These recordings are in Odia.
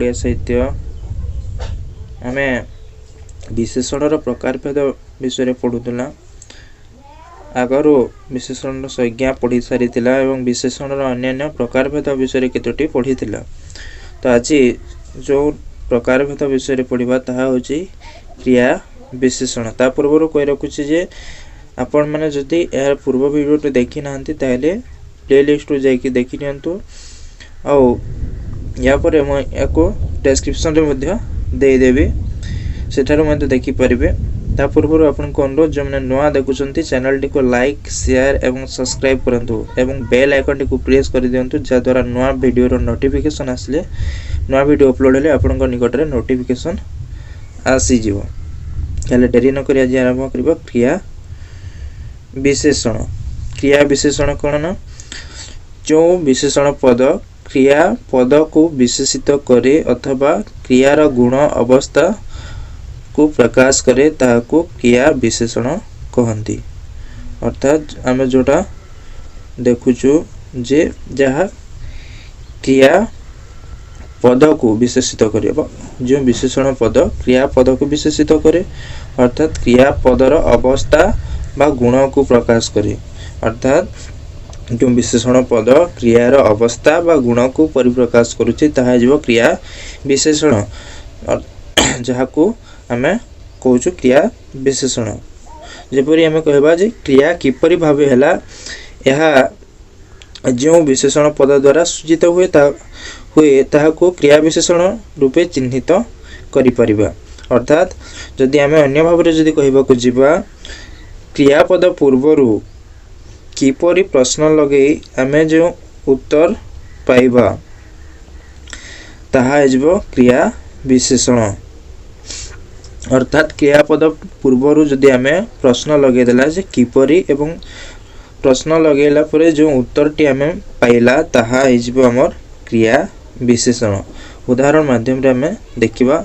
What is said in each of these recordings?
ଓଡ଼ିଆ ସାହିତ୍ୟ। ଆମେ ବିଶେଷଣର ପ୍ରକାରଭେଦ ବିଷୟରେ ପଢ଼ୁଥିଲା। ଆଗରୁ ବିଶେଷଣର ସଂଜ୍ଞା ପଢ଼ି ସାରିଥିଲା ଏବଂ ବିଶେଷଣର ଅନ୍ୟାନ୍ୟ ପ୍ରକାରଭେଦ ବିଷୟରେ କେତୋଟି ପଢ଼ିଥିଲା। ତ ଆଜି ଯେଉଁ ପ୍ରକାରଭେଦ ବିଷୟରେ ପଢ଼ିବା ତାହା ହେଉଛି କ୍ରିୟା ବିଶେଷଣ। ତା ପୂର୍ବରୁ କହି ରଖୁଛି ଯେ ଆପଣମାନେ ଯଦି ଏହାର ପୂର୍ବ ଭିଡ଼ିଓଟି ଦେଖିନାହାନ୍ତି, ତାହେଲେ ପ୍ଲେଲିଷ୍ଟରୁ ଯାଇକି ଦେଖି ନିଅନ୍ତୁ, ଆଉ ୟା ପରେ ମୁଁ ୟାକୁ ଡେସ୍କ୍ରିପସନ୍ରେ ମଧ୍ୟ ଦେଇଦେବି, ସେଠାରୁ ମଧ୍ୟ ଦେଖିପାରିବେ। ତା ପୂର୍ବରୁ ଆପଣଙ୍କୁ ଅନୁରୋଧ, ଯେଉଁମାନେ ନୂଆ ଦେଖୁଛନ୍ତି, ଚ୍ୟାନେଲଟିକୁ ଲାଇକ୍, ସେୟାର ଏବଂ ସବସ୍କ୍ରାଇବ୍ କରନ୍ତୁ ଏବଂ ବେଲ୍ ଆଇକନ୍ଟିକୁ ପ୍ରେସ୍ କରିଦିଅନ୍ତୁ, ଯାହାଦ୍ୱାରା ନୂଆ ଭିଡ଼ିଓର ନୋଟିଫିକେସନ୍ ଆସିଲେ, ନୂଆ ଭିଡ଼ିଓ ଅପଲୋଡ଼ ହେଲେ ଆପଣଙ୍କ ନିକଟରେ ନୋଟିଫିକେସନ୍ ଆସିଯିବ। ତାହେଲେ ଡେରି ନକରି ଆଜି ଆରମ୍ଭ କରିବା କ୍ରିୟା ବିଶେଷଣ। କ୍ରିୟା ବିଶେଷଣ କ'ଣ ନା, ଯେଉଁ ବିଶେଷଣ ପଦ କ୍ରିୟା ପଦକୁ ବିଶେଷିତ କରେ ଅଥବା କ୍ରିୟାର ଗୁଣ ଅବସ୍ଥାକୁ ପ୍ରକାଶ କରେ, ତାହାକୁ କ୍ରିୟା ବିଶେଷଣ କହନ୍ତି। ଅର୍ଥାତ୍ ଆମେ ଯେଉଁଟା ଦେଖୁଛୁ ଯେ ଯାହା କ୍ରିୟା ପଦକୁ ବିଶେଷିତ କରେ, ଯେଉଁ ବିଶେଷଣ ପଦ କ୍ରିୟା ପଦକୁ ବିଶେଷିତ କରେ, ଅର୍ଥାତ୍ କ୍ରିୟା ପଦର ଅବସ୍ଥା ବା ଗୁଣକୁ ପ୍ରକାଶ କରେ। ଅର୍ଥାତ୍ ଯେଉଁ ବିଶେଷଣ ପଦ କ୍ରିୟାର ଅବସ୍ଥା ବା ଗୁଣକୁ ପରିପ୍ରକାଶ କରୁଛି, ତାହା ହେଇଯିବ କ୍ରିୟା ବିଶେଷଣ, ଯାହାକୁ ଆମେ କହୁଛୁ କ୍ରିୟା ବିଶେଷଣ। ଯେପରି ଆମେ କହିବା ଯେ କ୍ରିୟା କିପରି ଭାବେ ହେଲା, ଏହା ଯେଉଁ ବିଶେଷଣ ପଦ ଦ୍ୱାରା ସୂଚିତ ହୁଏ ହୁଏ, ତାହାକୁ କ୍ରିୟା ବିଶେଷଣ ରୂପେ ଚିହ୍ନିତ କରିପାରିବା। ଅର୍ଥାତ୍ ଯଦି ଆମେ ଅନ୍ୟ ଭାବରେ ଯଦି କହିବାକୁ ଯିବା, କ୍ରିୟାପଦ ପୂର୍ବରୁ କିପରି ପ୍ରଶ୍ନ ଲଗେଇ ଆମେ ଯେଉଁ ଉତ୍ତର ପାଇବା, ତାହା ହେଇଯିବ କ୍ରିୟା ବିଶେଷଣ। ଅର୍ଥାତ୍ କ୍ରିୟାପଦ ପୂର୍ବରୁ ଯଦି ଆମେ ପ୍ରଶ୍ନ ଲଗେଇଦେଲା ଯେ କିପରି, ଏବଂ ପ୍ରଶ୍ନ ଲଗେଇଲା ପରେ ଯେଉଁ ଉତ୍ତରଟି ଆମେ ପାଇଲା, ତାହା ହେଇଯିବ ଆମର କ୍ରିୟା ବିଶେଷଣ। ଉଦାହରଣ ମାଧ୍ୟମରେ ଆମେ ଦେଖିବା।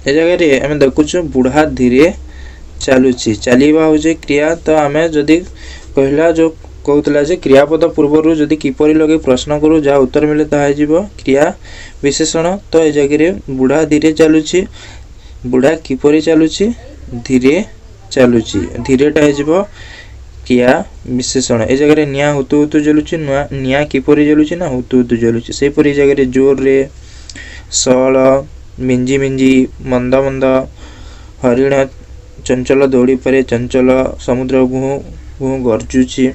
ଏ ଜାଗାରେ ଆମେ ଦେଖୁଛୁ ବୁଢ଼ା ଧୀରେ ଚାଲୁଛି। ଚାଲିବା ହେଉଛି କ୍ରିୟା। ତ ଆମେ ଯଦି କହିଲା, ଯେଉଁ କହୁଥିଲା ଯେ କ୍ରିୟାପଦ ପୂର୍ବରୁ ଯଦି କିପରି ଲଗେଇ ପ୍ରଶ୍ନ କରୁ, ଯାହା ଉତ୍ତର ମିଳେ ତାହା ହେଇଯିବ କ୍ରିୟା ବିଶେଷଣ। ତ ଏ ଜାଗାରେ ବୁଢ଼ା ଧୀରେ ଚାଲୁଛି। ବୁଢ଼ା କିପରି ଚାଲୁଛି? ଧୀରେ ଚାଲୁଛି। ଧୀରେଟା ହେଇଯିବ କ୍ରିୟା ବିଶେଷଣ। ଏ ଜାଗାରେ ନିଆଁ ହୁତୁ ହୁତୁ ଜଳୁଛି। ନୂଆ ନିଆଁ କିପରି ଜଳୁଛି ନା ହୁତୁ ହୁତୁ ଜଳୁଛି। ସେହିପରି ଏ ଜାଗାରେ ଜୋରରେ, ସଅଳ, ମିଞ୍ଜି ମିଞ୍ଜି, ମନ୍ଦ ମନ୍ଦ, ହରିଣ ଚଞ୍ଚଳ ଦୌଡ଼ିପାରେ, ଚଞ୍ଚଳ, ସମୁଦ୍ର ଘୁଁ ଘୁଁ ଗର୍ଜୁଛି।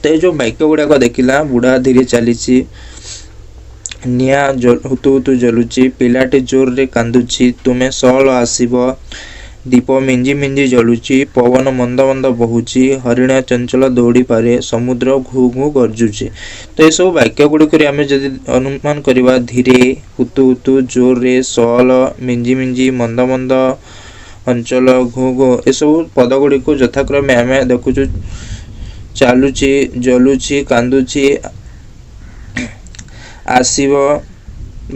ତ ଏ ଯେଉଁ ବାକ୍ୟ ଗୁଡ଼ାକ ଦେଖିଲା, ବୁଢ଼ା ଧୀରେ ଚାଲିଛି, ନିଆଁ ହୁତୁ ହୁତୁ ଜଳୁଛି, ପିଲାଟି ଜୋରରେ କାନ୍ଦୁଛି, ତୁମେ ସଅଳ ଆସିବ, ଦୀପ ମିଞ୍ଜି ମିଞ୍ଜି ଜଳୁଛି, ପବନ ମନ୍ଦ ମନ୍ଦ ବହୁଛି, ହରିଣ ଚଞ୍ଚଳ ଦୌଡ଼ିପାରେ, ସମୁଦ୍ର ଘୁ ଘୁ ଗର୍ଜୁଛି। ତ ଏସବୁ ବାକ୍ୟ ଗୁଡ଼ିକରେ ଆମେ ଯଦି ଅନୁମାନ କରିବା, ଧୀରେ, ହୁତୁ ହୁତୁ, ଜୋରରେ, ସଅଳ, ମିଞ୍ଜି ମିଞ୍ଜି, ମନ୍ଦ ମନ୍ଦ, ଅଞ୍ଚଳ, ଘୁ ଘୁ, ଏସବୁ ପଦ ଗୁଡ଼ିକୁ ଯଥାକ୍ରମେ ଆମେ ଦେଖୁଛୁ ଚାଲୁଛି, ଜଳୁଛି, କାନ୍ଦୁଛି, ଆସିବ,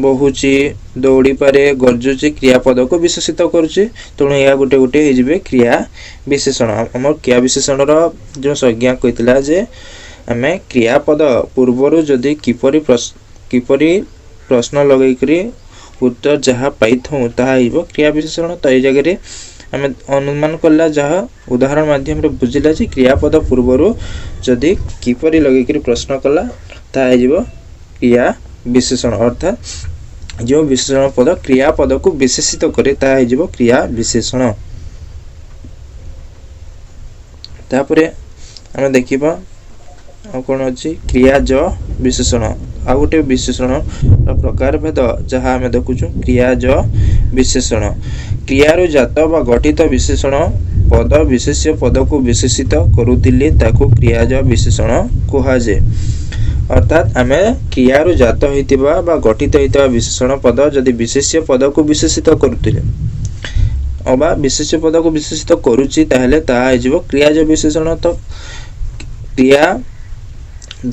ବହୁଛି, ଦୌଡ଼ିପାରେ, ଗର୍ଜୁଛି, କ୍ରିୟାପଦକୁ ବିଶେଷିତ କରୁଛି। ତେଣୁ ଏହା ଗୋଟେ ଗୋଟେ ହେଇଯିବେ କ୍ରିୟା ବିଶେଷଣ। ଆମର କ୍ରିୟା ବିଶେଷଣର ଯେଉଁ ସଂଜ୍ଞା କହିଥିଲା ଯେ ଆମେ କ୍ରିୟାପଦ ପୂର୍ବରୁ ଯଦି କିପରି ପ୍ରଶ୍ନ ଲଗେଇକରି ଉତ୍ତର ଯାହା ପାଇଥାଉ, ତାହା ହେଇଯିବ କ୍ରିୟା ବିଶେଷଣ। ତ ଏଇ ଜାଗାରେ ଆମେ ଅନୁମାନ କଲା, ଯାହା ଉଦାହରଣ ମାଧ୍ୟମରେ ବୁଝିଲା ଯେ କ୍ରିୟାପଦ ପୂର୍ବରୁ ଯଦି କିପରି ଲଗେଇକରି ପ୍ରଶ୍ନ କଲା, ତାହା ହେଇଯିବ କ୍ରିୟା ବିଶେଷଣ। ଅର୍ଥାତ୍ ଯେଉଁ ବିଶେଷଣ ପଦ କ୍ରିୟାପଦକୁ ବିଶେଷିତ କରେ, ତାହା ହେଇଯିବ କ୍ରିୟା ବିଶେଷଣ। ତାପରେ ଆମେ ଦେଖିବା ଆଉ କ'ଣ ଅଛି। କ୍ରିୟାଜ ବିଶେଷଣ, ଆଉ ଗୋଟେ ବିଶେଷଣର ପ୍ରକାର ଭେଦ ଯାହା ଆମେ ଦେଖୁଛୁ କ୍ରିୟାଜ ବିଶେଷଣ। କ୍ରିୟାରୁ ଜାତ ବା ଗଠିତ ବିଶେଷଣ ପଦ ବିଶେଷ୍ୟ ପଦକୁ ବିଶେଷିତ କରୁଥିଲେ ତାକୁ କ୍ରିୟାଜ ବିଶେଷଣ କୁହାଯାଏ। ଅର୍ଥାତ୍ ଆମେ କ୍ରିୟାରୁ ଜାତ ହୋଇଥିବା ବା ଗଠିତ ହୋଇଥିବା ବିଶେଷଣ ପଦ ଯଦି ବିଶେଷ୍ୟ ପଦକୁ ବିଶେଷିତ କରୁଥିଲେ ଅବା ବିଶେଷ୍ୟ ପଦକୁ ବିଶେଷିତ କରୁଛି, ତାହେଲେ ତାହା ହେଇଯିବ କ୍ରିୟାଜ ବିଶେଷଣ। ତ କ୍ରିୟା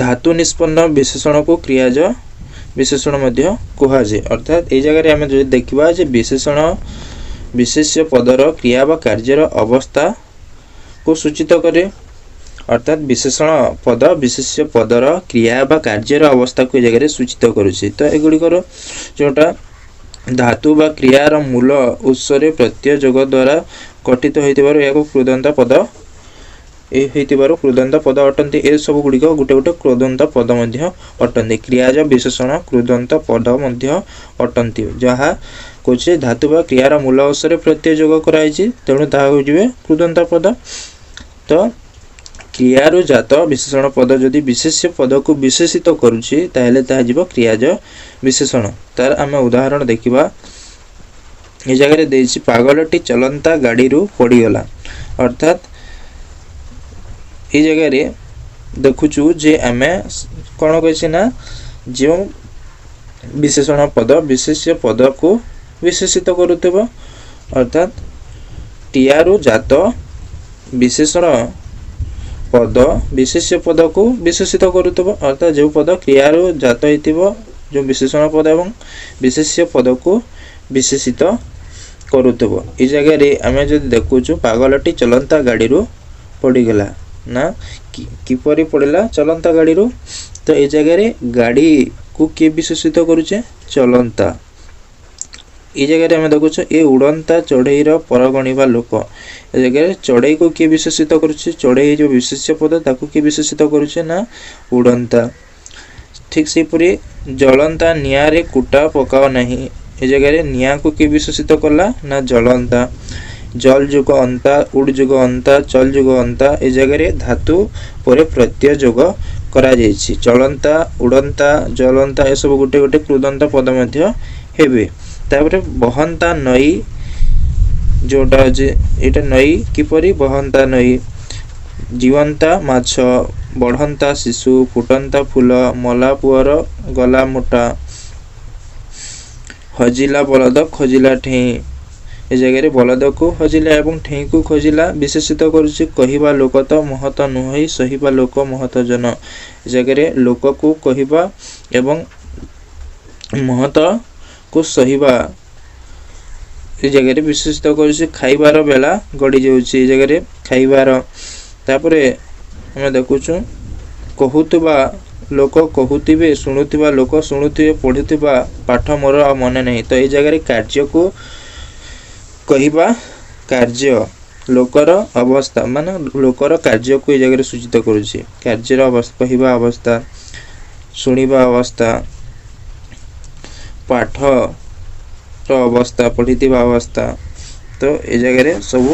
ଧାତୁ ନିଷ୍ପନ୍ନ ବିଶେଷଣକୁ କ୍ରିୟାଜ ବିଶେଷଣ ମଧ୍ୟ କୁହାଯାଏ। ଅର୍ଥାତ୍ ଏଇ ଜାଗାରେ ଆମେ ଯଦି ଦେଖିବା ଯେ ବିଶେଷଣ ବିଶେଷ୍ୟ ପଦର କ୍ରିୟା ବା କାର୍ଯ୍ୟର ଅବସ୍ଥାକୁ ସୂଚିତ କରେ, ଅର୍ଥାତ୍ ବିଶେଷଣ ପଦ ବିଶେଷ୍ୟ ପଦର କ୍ରିୟା ବା କାର୍ଯ୍ୟର ଅବସ୍ଥାକୁ ଏ ଜାଗାରେ ସୂଚିତ କରୁଛି। ତ ଏଗୁଡ଼ିକର ଯେଉଁଟା ଧାତୁ ବା କ୍ରିୟାର ମୂଳ ଉତ୍ସରେ ପ୍ରତ୍ୟୟ ଯୋଗ ଦ୍ୱାରା ଗଠିତ ହୋଇଥିବାରୁ ଏହାକୁ କୃଦନ୍ତ ପଦ ଏ ହୋଇଥିବାରୁ କୃଦନ୍ତ ପଦ ଅଟନ୍ତି। ଏସବୁ ଗୁଡ଼ିକ ଗୋଟେ ଗୋଟେ କୃଦନ୍ତ ପଦ ମଧ୍ୟ ଅଟନ୍ତି। କ୍ରିୟାଜ ବିଶେଷଣ କୃଦନ୍ତ ପଦ ମଧ୍ୟ ଅଟନ୍ତି, ଯାହା କହୁଛି ଧାତୁ ବା କ୍ରିୟାର ମୂଳ ଉତ୍ସରେ ପ୍ରତ୍ୟୟ ଯୋଗ କରାଯାଇଛି, ତେଣୁ ତାହା ହୋଇଯିବେ କୃଦନ୍ତ ପଦ। ତ କ୍ରିୟାରୁ ଜାତ ବିଶେଷଣ ପଦ ଯଦି ବିଶେଷ୍ୟ ପଦକୁ ବିଶେଷିତ କରୁଛି, ତାହେଲେ ତାହା ଯିବ କ୍ରିୟାଜ ବିଶେଷଣ। ତାର ଆମେ ଉଦାହରଣ ଦେଖିବା। ଏ ଜାଗାରେ ଦେଇଛି ପାଗଳଟି ଚଲନ୍ତା ଗାଡ଼ିରୁ ପଡ଼ିଗଲା। ଅର୍ଥାତ୍ ଏଇ ଜାଗାରେ ଦେଖୁଛୁ ଯେ ଆମେ କ'ଣ କହିଛି ନା ଯେଉଁ ବିଶେଷଣ ପଦ ବିଶେଷ୍ୟ ପଦକୁ ବିଶେଷିତ କରୁଥିବ, ଅର୍ଥାତ୍ କ୍ରିୟାରୁ ଜାତ ବିଶେଷଣ ପଦ ବିଶେଷ୍ୟ ପଦକୁ ବିଶେଷିତ କରୁଥିବ। ଅର୍ଥାତ୍ ଯେଉଁ ପଦ କ୍ରିୟାରୁ ଜାତ ହେଇଥିବ, ଯେଉଁ ବିଶେଷଣ ପଦ ଏବଂ ବିଶେଷ୍ୟ ପଦକୁ ବିଶେଷିତ କରୁଥିବ। ଏଇ ଜାଗାରେ ଆମେ ଯଦି ଦେଖୁଛୁ ପାଗଳଟି ଚଲନ୍ତା ଗାଡ଼ିରୁ ପଡ଼ିଗଲା ନା, କିପରି ପଡ଼ିଲା? ଚଲନ୍ତା ଗାଡ଼ିରୁ। ତ ଏଇ ଜାଗାରେ ଗାଡ଼ିକୁ କିଏ ବିଶେଷିତ କରୁଛେ? ଚଲନ୍ତା। ଏଇ ଜାଗାରେ ଆମେ ଦେଖୁଛୁ ଏ ଉଡ଼ନ୍ତା ଚଢ଼େଇର ପରଗଣିବା ଲୋକ। ଏ ଜାଗାରେ ଚଢ଼େଇକୁ କିଏ ବିଶେଷିତ କରୁଛି? ଚଢ଼େଇ ଯେଉଁ ବିଶେଷ୍ୟ ପଦ, ତାକୁ କିଏ ବିଶେଷିତ କରୁଛେ ନା ଉଡ଼ନ୍ତା। ଠିକ୍ ସେହିପରି ଜଳନ୍ତା ନିଆଁରେ କୁଟା ପକାଅ ନାହିଁ। ଏ ଜାଗାରେ ନିଆଁକୁ କିଏ ବିଶେଷିତ କଲା ନା ଜଳନ୍ତା। ଜଲ ଯୁଗ ଅନ୍ତା, ଉଡ଼ ଯୁଗ ଅନ୍ତା, ଚଲ ଯୁଗ ଅନ୍ତା। ଏ ଜାଗାରେ ଧାତୁ ପରେ ପ୍ରତ୍ୟୟ ଯୋଗ କରାଯାଇଛି। ଚଳନ୍ତା, ଉଡ଼ନ୍ତା, ଜଳନ୍ତା ଏସବୁ ଗୋଟେ ଗୋଟେ କୃଦନ୍ତ ପଦ ମଧ୍ୟ ହେବେ। ତାପରେ ବହନ୍ତା ନଈ, ଯେଉଁଟା ଅଛି ଏଇଟା ନଈ କିପରି ବହନ୍ତା ନଈ, ଜୀବନ୍ତା ମାଛ, ବଢ଼ନ୍ତା ଶିଶୁ, ଫୁଟନ୍ତା ଫୁଲ, ମଲା ପୁଅର ଗଲା ମୋଟା, ହଜିଲା ବଳଦ ଖୋଜିଲା ଠେଇଁ। ଏ ଜାଗାରେ ବଳଦକୁ ହଜିଲା ଏବଂ ଠେଇଁକୁ ଖୋଜିଲା ବିଶେଷିତ କରୁଛି। କହିବା ଲୋକ ତ ମହତ ନୁହଁ, ସହିବା ଲୋକ ମହତ ଜନ। ଏ ଜାଗାରେ ଲୋକକୁ କହିବା ଏବଂ ମହତକୁ ସହିବା ଏ ଜାଗାରେ ବିଶେଷିତ କରୁଛି। ଖାଇବାର ବେଳା ଗଡ଼ି ଯାଉଛି, ଏ ଜାଗାରେ ଖାଇବାର। ତାପରେ ଆମେ ଦେଖୁଛୁ କହୁଥିବା ଲୋକ କହୁଥିବେ, ଶୁଣୁଥିବା ଲୋକ ଶୁଣୁଥିବେ, ପଢ଼ୁଥିବା ପାଠ ମୋର ଆଉ ମନେ ନାହିଁ। ତ ଏଇ ଜାଗାରେ କାର୍ଯ୍ୟକୁ କହିବା, କାର୍ଯ୍ୟ ଲୋକର ଅବସ୍ଥା, ମାନେ ଲୋକର କାର୍ଯ୍ୟକୁ ଏ ଜାଗାରେ ସୂଚିତ କରୁଛି। କାର୍ଯ୍ୟର ଅବସ୍ଥା, କହିବା ଅବସ୍ଥା, ଶୁଣିବା ଅବସ୍ଥା, ପାଠର ଅବସ୍ଥା, ପଢ଼ିଥିବା ଅବସ୍ଥା। ତ ଏ ଜାଗାରେ ସବୁ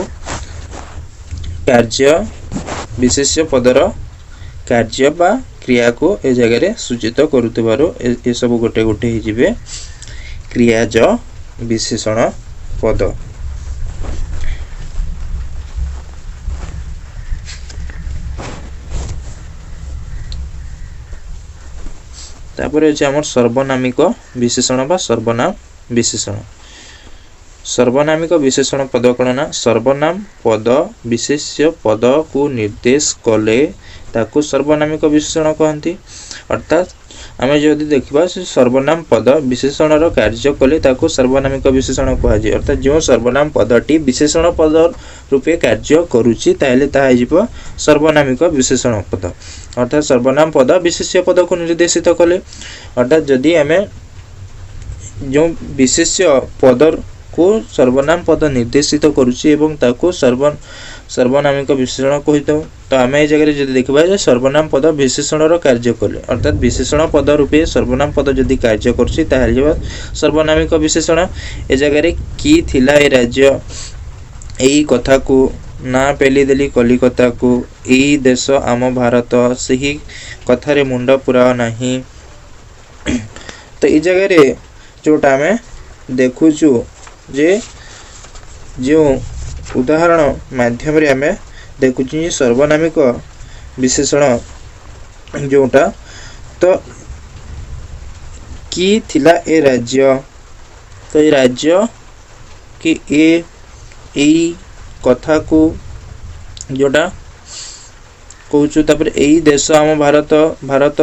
କାର୍ଯ୍ୟ ବିଶେଷ୍ୟ ପଦର କାର୍ଯ୍ୟ ବା କ୍ରିୟାକୁ ଏ ଜାଗାରେ ସୂଚିତ କରୁଥିବାରୁ ଏସବୁ ଗୋଟେ ଗୋଟେ ହେଇଯିବେ କ୍ରିୟାଜ ବିଶେଷଣ ପଦ। ତାପରେ ଅଛି ଆମର ସର୍ବନାମିକ ବିଶେଷଣ ବା ସର୍ବନାମ ବିଶେଷଣ। ସର୍ବନାମିକ ବିଶେଷଣ ପଦ କ'ଣ ନା ସର୍ବନାମ ପଦ ବିଶେଷ୍ୟ ପଦକୁ ନିର୍ଦ୍ଦେଶ କଲେ ତାକୁ ସର୍ବନାମିକ ବିଶେଷଣ କହନ୍ତି। ଅର୍ଥାତ୍ ଆମେ ଯଦି ଦେଖିବା ସେ ସର୍ବନାମ ପଦ ବିଶେଷଣର କାର୍ଯ୍ୟ କଲେ ତାକୁ ସର୍ବନାମିକ ବିଶେଷଣ କୁହାଯାଏ। ଅର୍ଥାତ୍ ଯେଉଁ ସର୍ବନାମ ପଦଟି ବିଶେଷଣ ପଦ ରୂପେ କାର୍ଯ୍ୟ କରୁଛି, ତାହେଲେ ତାହା ହେଇଯିବ ସର୍ବନାମିକ ବିଶେଷଣ ପଦ। ଅର୍ଥାତ୍ ସର୍ବନାମ ପଦ ବିଶେଷ୍ୟ ପଦକୁ ନିର୍ଦ୍ଦେଶିତ କଲେ, ଅର୍ଥାତ୍ ଯଦି ଆମେ ଯେଉଁ ବିଶେଷ୍ୟ ପଦକୁ ସର୍ବନାମ ପଦ ନିର୍ଦ୍ଦେଶିତ କରୁଛି ଏବଂ ତାକୁ ସର୍ବନାମିକ ବିଶେଷଣ କହିଥାଉ। ତ ଆମେ ଏ ଜାଗାରେ ଯଦି ଦେଖିବା ଯେ ସର୍ବନାମ ପଦ ବିଶେଷଣର କାର୍ଯ୍ୟ କଲେ, ଅର୍ଥାତ୍ ବିଶେଷଣ ପଦ ରୂପେ ସର୍ବନାମ ପଦ ଯଦି କାର୍ଯ୍ୟ କରୁଛି, ତାହେଲେ ଯିବ ସର୍ବନାମିକ ବିଶେଷଣ। ଏ ଜାଗାରେ କି ଥିଲା ଏ ରାଜ୍ୟ, ଏଇ କଥାକୁ ନା ପେଲିଦେଲି କଲିକତାକୁ, ଏଇ ଦେଶ ଆମ ଭାରତ, ସେହି କଥାରେ ମୁଣ୍ଡ ପୁରାଅ ନାହିଁ। ତ ଏଇ ଜାଗାରେ ଯେଉଁଟା ଆମେ ଦେଖୁଛୁ ଯେ ଯେଉଁ ଉଦାହରଣ ମାଧ୍ୟମରେ ଆମେ ଦେଖୁଛୁ ଯେ ସର୍ବନାମିକ ବିଶେଷଣ ଯେଉଁଟା, ତ କି ଥିଲା ଏ ରାଜ୍ୟ, ତ ଏ ରାଜ୍ୟ କି ଏ ଏଇ କଥାକୁ ଯେଉଁଟା କହୁଛୁ। ତାପରେ ଏଇ ଦେଶ ଆମ ଭାରତ, ଭାରତ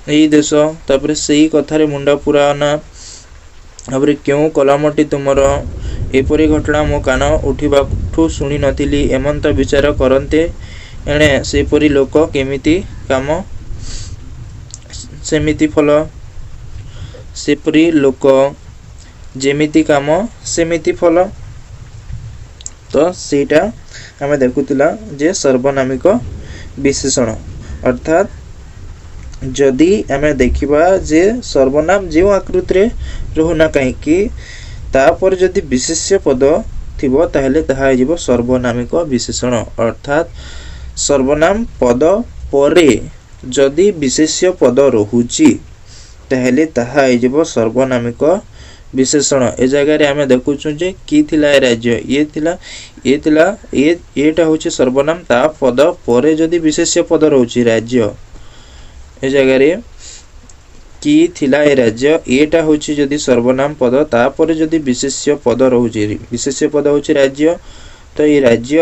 ଏଇ ଦେଶ, ତାପରେ ସେଇ କଥାରେ ମୁଣ୍ଡ ପୁରାଅ ନା, ତାପରେ କେଉଁ କଲମଟି ତୁମର, ଏପରି ଘଟଣା ମୋ କାନ ଉଠିବାଠୁ ଶୁଣି ନଥିଲି। ଏମନ୍ତ ବିଚାର କରନ୍ତେ ଏଣେ ସେପରି ଲୋକ, କେମିତି କାମ ସେମିତି ଫଳ। ସେପରି ଲୋକ, ଯେମିତି କାମ ସେମିତି ଫଳ। ତ ସେଇଟା ଆମେ ଦେଖୁଥିଲା ଯେ ସର୍ବନାମିକ ବିଶେଷଣ, ଅର୍ଥାତ୍ ଯଦି ଆମେ ଦେଖିବା ଯେ ସର୍ବନାମ ଯେଉଁ ଆକୃତିରେ ରହୁନା କାହିଁକି, ତାପରେ ଯଦି ବିଶେଷ୍ୟ ପଦ ଥିବ, ତାହେଲେ ତାହା ହେଇଯିବ ସର୍ବନାମିକ ବିଶେଷଣ। ଅର୍ଥାତ୍ ସର୍ବନାମ ପଦ ପରେ ଯଦି ବିଶେଷ୍ୟ ପଦ ରହୁଛି, ତାହେଲେ ତାହା ହେଇଯିବ ସର୍ବନାମିକ ବିଶେଷଣ। ଏ ଜାଗାରେ ଆମେ ଦେଖୁଛୁ ଯେ କି ଥିଲା ଏ ରାଜ୍ୟ, ଇଏ ଥିଲା, ଇଏ ଥିଲା, ଇଏ ଏଇଟା ହେଉଛି ସର୍ବନାମ। ତା ପଦ ପରେ ଯଦି ବିଶେଷ୍ୟ ପଦ ରହୁଛି ରାଜ୍ୟ, ଏ ଜାଗାରେ କି ଥିଲା ଏ ରାଜ୍ୟ, ଏଇଟା ହେଉଛି ଯଦି ସର୍ବନାମ ପଦ, ତାପରେ ଯଦି ବିଶେଷ୍ୟ ପଦ ରହୁଛି, ବିଶେଷ୍ୟ ପଦ ହେଉଛି ରାଜ୍ୟ, ତ ଏଇ ରାଜ୍ୟ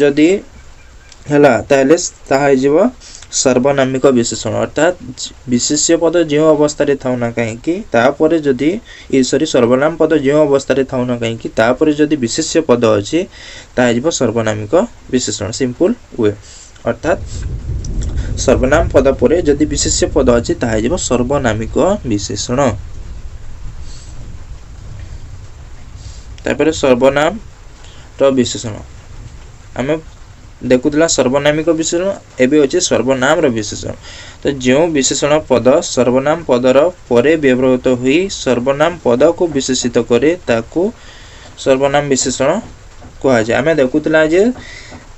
ଯଦି ହେଲା, ତାହେଲେ ତାହା ହେଇଯିବ ସର୍ବନାମିକ ବିଶେଷଣ। ଅର୍ଥାତ୍ ବିଶେଷ୍ୟ ପଦ ଯେଉଁ ଅବସ୍ଥାରେ ଥାଉ ନା କାହିଁକି, ତାପରେ ଯଦି ଏ ସରି ସର୍ବନାମ ପଦ ଯେଉଁ ଅବସ୍ଥାରେ ଥାଉ ନା କାହିଁକି, ତାପରେ ଯଦି ବିଶେଷ୍ୟ ପଦ ଅଛି, ତାହା ହେଇଯିବ ସର୍ବନାମିକ ବିଶେଷଣ। ସିମ୍ପଲ୍ we, ଅର୍ଥାତ୍ ସର୍ବନାମ ପଦ ପରେ ଯଦି ବିଶେଷ୍ୟ ପଦ ଅଛି, ତାହା ହେଇଯିବ ସର୍ବନାମିକ ବିଶେଷଣ। ତାପରେ ସର୍ବନାମର ବିଶେଷଣ। ଆମେ ଦେଖୁଥିଲା ସର୍ବନାମିକ ବିଶେଷଣ, ଏବେ ଅଛି ସର୍ବନାମର ବିଶେଷଣ। ତ ଯେଉଁ ବିଶେଷଣ ପଦ ସର୍ବନାମ ପଦର ପରେ ବ୍ୟବହୃତ ହୋଇ ସର୍ବନାମ ପଦକୁ ବିଶେଷିତ କରେ, ତାକୁ ସର୍ବନାମ ବିଶେଷଣ କୁହାଯାଏ। ଆମେ ଦେଖୁଥିଲା ଯେ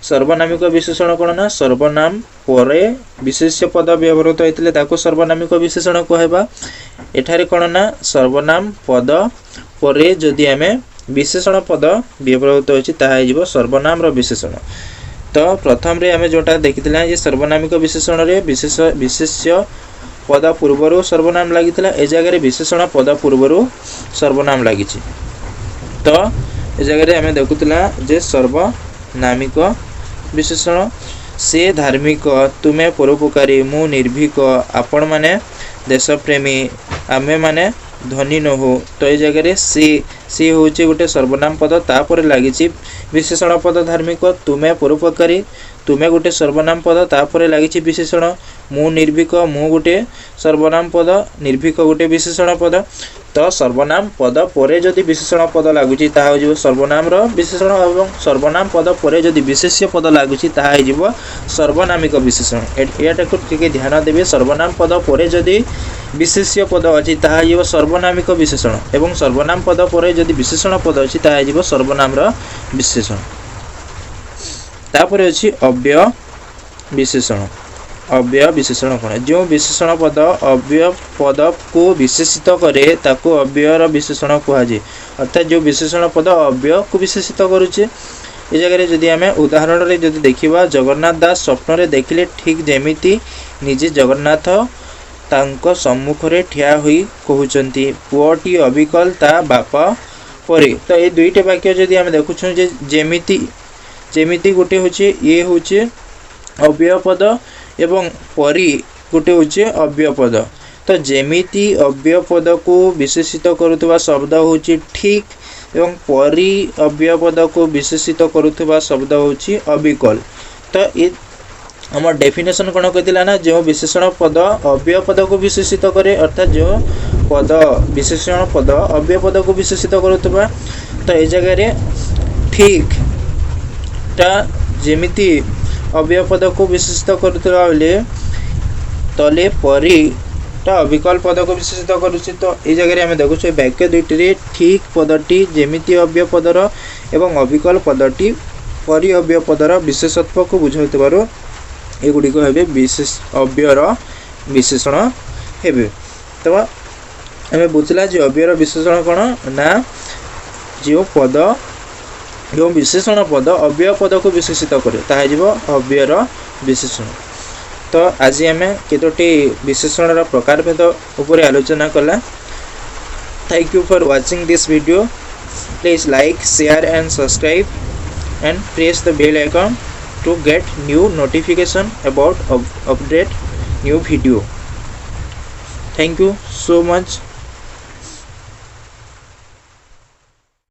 ସର୍ବନାମିକ ବିଶେଷଣ କ'ଣ ନା ସର୍ବନାମ ପରେ ବିଶେଷ୍ୟ ପଦ ବ୍ୟବହୃତ ହେଇଥିଲେ ତାକୁ ସର୍ବନାମିକ ବିଶେଷଣ କୁହାଇବା। ଏଠାରେ କ'ଣ ନା ସର୍ବନାମ ପଦ ପରେ ଯଦି ଆମେ ବିଶେଷଣ ପଦ ବ୍ୟବହୃତ ଅଛି, ତାହା ହେଇଯିବ ସର୍ବନାମର ବିଶେଷଣ। ତ ପ୍ରଥମରେ ଆମେ ଯେଉଁଟା ଦେଖିଥିଲା ଯେ ସର୍ବନାମିକ ବିଶେଷଣରେ ବିଶେଷ୍ୟ ପଦ ପୂର୍ବରୁ ସର୍ବନାମ ଲାଗିଥିଲା, ଏ ଜାଗାରେ ବିଶେଷଣ ପଦ ପୂର୍ବରୁ ସର୍ବନାମ ଲାଗିଛି। ତ ଏ ଜାଗାରେ ଆମେ ଦେଖୁଥିଲା ଯେ ସର୍ବନାମିକ ବିଶେଷଣ। ସେ ଧାର୍ମିକ, ତୁମେ ପରୋପକାରୀ, ମୁଁ ନିର୍ଭୀକ, ଆପଣମାନେ ଦେଶପ୍ରେମୀ, ଆମେମାନେ ଧନୀ ନୋହୁ। ତ ଏଇ ଜାଗାରେ ସେ ହେଉଛି ଗୋଟେ ସର୍ବନାମ ପଦ, ତାପରେ ଲାଗିଛି ବିଶେଷଣ ପଦ ଧାର୍ମିକ। ତୁମେ ପରୋପକାରୀ, ତୁମେ ଗୋଟେ ସର୍ବନାମ ପଦ, ତାପରେ ଲାଗିଛି ବିଶେଷଣ। ମୁଁ ନିର୍ଭୀକ, ମୁଁ ଗୋଟେ ସର୍ବନାମ ପଦ, ନିର୍ଭୀକ ଗୋଟେ ବିଶେଷଣ ପଦ। ତ ସର୍ବନାମ ପଦ ପରେ ଯଦି ବିଶେଷଣ ପଦ ଲାଗୁଛି, ତାହା ହେଇଯିବ ସର୍ବନାମର ବିଶେଷଣ ଏବଂ ସର୍ବନାମ ପଦ ପରେ ଯଦି ବିଶେଷ୍ୟ ପଦ ଲାଗୁଛି, ତାହା ହେଇଯିବ ସର୍ବନାମିକ ବିଶେଷଣ। ଏଇଟାକୁ ଟିକେ ଧ୍ୟାନ ଦେବେ। ସର୍ବନାମ ପଦ ପରେ ଯଦି ବିଶେଷ୍ୟ ପଦ ଅଛି, ତାହା ହେଇଯିବ ସର୍ବନାମିକ ବିଶେଷଣ ଏବଂ ସର୍ବନାମ ପଦ ପରେ ଯଦି ବିଶେଷଣ ପଦ ଅଛି, ତାହା ହେଇଯିବ ସର୍ବନାମର ବିଶେଷଣ। ତାପରେ ଅଛି ଅବ୍ୟୟ ବିଶେଷଣ। ଅବ୍ୟୟ ବିଶେଷଣ କ'ଣ? ଯେଉଁ ବିଶେଷଣ ପଦ ଅବ୍ୟୟ ପଦକୁ ବିଶେଷିତ କରେ, ତାକୁ ଅବ୍ୟୟର ବିଶେଷଣ କୁହାଯାଏ। ଅର୍ଥାତ୍ ଯେଉଁ ବିଶେଷଣ ପଦ ଅବ୍ୟୟକୁ ବିଶେଷିତ କରୁଛି। ଏ ଜାଗାରେ ଯଦି ଆମେ ଉଦାହରଣରେ ଯଦି ଦେଖିବା, ଜଗନ୍ନାଥ ଦାସ ସ୍ୱପ୍ନରେ ଦେଖିଲେ ଠିକ୍ ଯେମିତି ନିଜେ ଜଗନ୍ନାଥ ତାଙ୍କ ସମ୍ମୁଖରେ ଠିଆ ହୋଇ କହୁଛନ୍ତି, ପୁଅଟି ଅବିକଳ ତା ବାପା ପରି। ତ ଏଇ ଦୁଇଟି ବାକ୍ୟ ଯଦି ଆମେ ଦେଖୁଛୁ ଯେ ଯେମିତି, ଯେମିତି ଗୋଟେ ହେଉଛି, ଇଏ ହେଉଛି ଅବ୍ୟୟ ପଦ ଏବଂ ପରି ଗୋଟେ ହେଉଛି ଅବ୍ୟୟ ପଦ। ତ ଯେମିତି ଅବ୍ୟୟ ପଦକୁ ବିଶେଷିତ କରୁଥିବା ଶବ୍ଦ ହେଉଛି ଠିକ୍ ଏବଂ ପରି ଅବ୍ୟୟ ପଦକୁ ବିଶେଷିତ କରୁଥିବା ଶବ୍ଦ ହେଉଛି ଅବିକଳ। ତ ଏ ଆମ ଡେଫିନେସନ୍ କ'ଣ କହିଥିଲା ନା ଯେଉଁ ବିଶେଷଣ ପଦ ଅବ୍ୟୟ ପଦକୁ ବିଶେଷିତ କରେ, ଅର୍ଥାତ୍ ଯେଉଁ ପଦ ବିଶେଷଣ ପଦ ଅବ୍ୟୟ ପଦକୁ ବିଶେଷିତ କରୁଥିବା। ତ ଏ ଜାଗାରେ ଠିକ୍ ଟା ଯେମିତି ଅବ୍ୟୟ ପଦକୁ ବିଶେଷିତ କରୁଥିବା ବେଳେ ତଲେ ପରିଟା ଅବିକଳ ପଦକୁ ବିଶେଷିତ କରୁଛି। ତ ଏଇ ଜାଗାରେ ଆମେ ଦେଖୁଛୁ ଏ ବାକ୍ୟ ଦୁଇଟିରେ ଠିକ୍ ପଦଟି ଯେମିତି ଅବ୍ୟୟ ପଦର ଏବଂ ଅବିକଳ ପଦଟି ପରି ଅବ୍ୟୟ ପଦର ବିଶେଷତ୍ୱକୁ ବୁଝାଉଥିବାରୁ ଏଗୁଡ଼ିକ ହେବେ ବିଶେଷ ଅବ୍ୟୟର ବିଶେଷଣ ହେବେ। ତ ଆମେ ବୁଝିଲା ଯେ ଅବ୍ୟୟର ବିଶେଷଣ କ'ଣ ନା ଯେଉଁ ପଦ, ଯେଉଁ ବିଶେଷଣ ପଦ ଅବ୍ୟୟ ପଦକୁ ବିଶେଷିତ କରେ, ତାହା ହେଇଯିବ ଅବ୍ୟୟର ବିଶେଷଣ। ତ ଆଜି ଆମେ କେତୋଟି ବିଶେଷଣର ପ୍ରକାରଭେଦ ଉପରେ ଆଲୋଚନା କଲା। Thank you for watching this video. Please like, share and subscribe and press the bell icon to get new notification about update new video. Thank you so much.